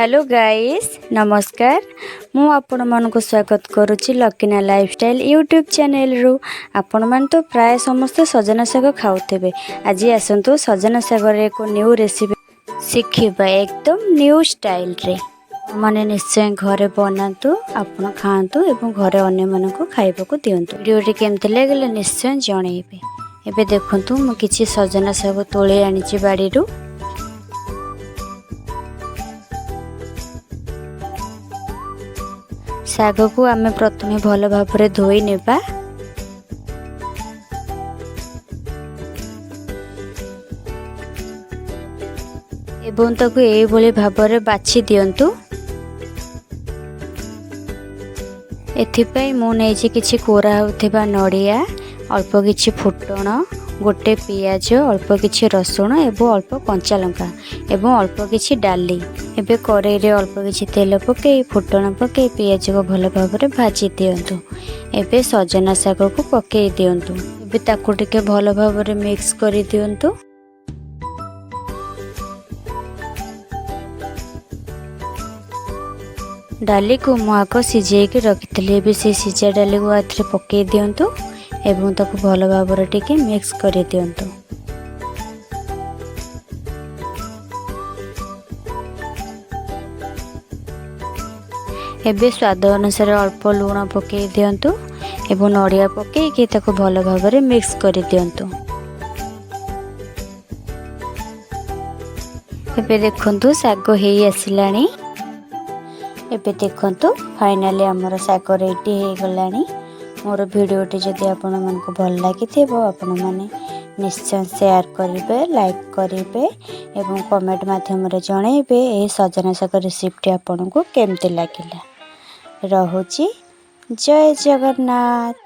Hello guys, ନମସ୍କାର। ମୁଁ ଆପଣମାନଙ୍କୁ ସ୍ୱାଗତ କରୁଛି ଲକିନା ଲାଇଫଷ୍ଟାଇଲ୍ ୟୁଟ୍ୟୁବ୍ ଚ୍ୟାନେଲରୁ। ଆପଣମାନେ ତ ପ୍ରାୟ ସମସ୍ତେ ସଜନା ଶାଗ ଖାଉଥିବେ। ଆଜି ଆସନ୍ତୁ, ସଜନା ଶାଗରେ ଏକ ନ୍ୟୁ ରେସିପି ଶିଖିବା, ଏକଦମ ନ୍ୟୁ ଷ୍ଟାଇଲରେ। ମାନେ ନିଶ୍ଚୟ ଘରେ ବନାନ୍ତୁ, ଆପଣ ଖାଆନ୍ତୁ ଏବଂ ଘରେ ଅନ୍ୟମାନଙ୍କୁ ଖାଇବାକୁ ଦିଅନ୍ତୁ। ଭିଡ଼ିଓଟି କେମିତି ଲାଗିଲା ନିଶ୍ଚୟ ଜଣେଇବେ। ଏବେ ଦେଖନ୍ତୁ, ମୁଁ କିଛି ସଜନା ଶାଗ ତୋଳି ଆଣିଛି ବାଡ଼ିରୁ। ଶାଗକୁ ଆମେ ପ୍ରଥମେ ଭଲ ଭାବରେ ଧୋଇ ନେବା ଏବଂ ତାକୁ ଏଇଭଳି ଭାବରେ ବାଛି ଦିଅନ୍ତୁ। ଏଥିପାଇଁ ମୁଁ ନେଇଛି କିଛି କୋରା ହେଉଥିବା ନଡ଼ିଆ, ଅଳ୍ପ କିଛି ଫୁଟଣ, ଗୋଟେ ପିଆଜ, ଅଳ୍ପ କିଛି ରସୁଣ ଏବଂ ଅଳ୍ପ କଞ୍ଚା ଲଙ୍କା ଏବଂ ଅଳ୍ପ କିଛି ଡାଲି। ଏବେ କରେଇରେ ଅଳ୍ପ କିଛି ତେଲ ପକାଇ, ଫୁଟଣ ପକାଇ ପିଆଜକୁ ଭଲ ଭାବରେ ଭାଜି ଦିଅନ୍ତୁ। ଏବେ ସଜନା ଶାଗକୁ ପକାଇ ଦିଅନ୍ତୁ। ଏବେ ତାକୁ ଟିକେ ଭଲ ଭାବରେ ମିକ୍ସ କରିଦିଅନ୍ତୁ। ଡାଲିକୁ ମୁଁ ଆଗ ସିଝେଇକି ରଖିଥିଲି। ଏବେ ସେଇ ସିଝା ଡାଲିକୁ ଏଥିରେ ପକାଇ ଦିଅନ୍ତୁ ଏବଂ ତାକୁ ଭଲ ଭାବରେ ଟିକେ ମିକ୍ସ କରିଦିଅନ୍ତୁ। ଏବେ ସ୍ୱାଦ ଅନୁସାରେ ଅଳ୍ପ ଲୁଣ ପକାଇ ଦିଅନ୍ତୁ ଏବଂ ନଡ଼ିଆ ପକାଇକି ତାକୁ ଭଲ ଭାବରେ ମିକ୍ସ କରିଦିଅନ୍ତୁ। ଏବେ ଦେଖନ୍ତୁ, ଶାଗ ହେଇ ଆସିଲାଣି। ଏବେ ଦେଖନ୍ତୁ, ଫାଇନାଲି ଆମର ଶାଗ ରେଡ଼ି ହେଇଗଲାଣି। ମୋର ଭିଡ଼ିଓଟି ଯଦି ଆପଣମାନଙ୍କୁ ଭଲ ଲାଗିଥିବ, ଆପଣମାନେ ନିଶ୍ଚୟ ସେୟାର କରିବେ, ଲାଇକ୍ କରିବେ ଏବଂ କମେଣ୍ଟ ମାଧ୍ୟମରେ ଜଣାଇବେ ଏହି ସଜନା ଶାଗ ରେସିପିଟି ଆପଣଙ୍କୁ କେମିତି ଲାଗିଲା। ରହୁଛି, ଜୟ ଜଗନ୍ନାଥ।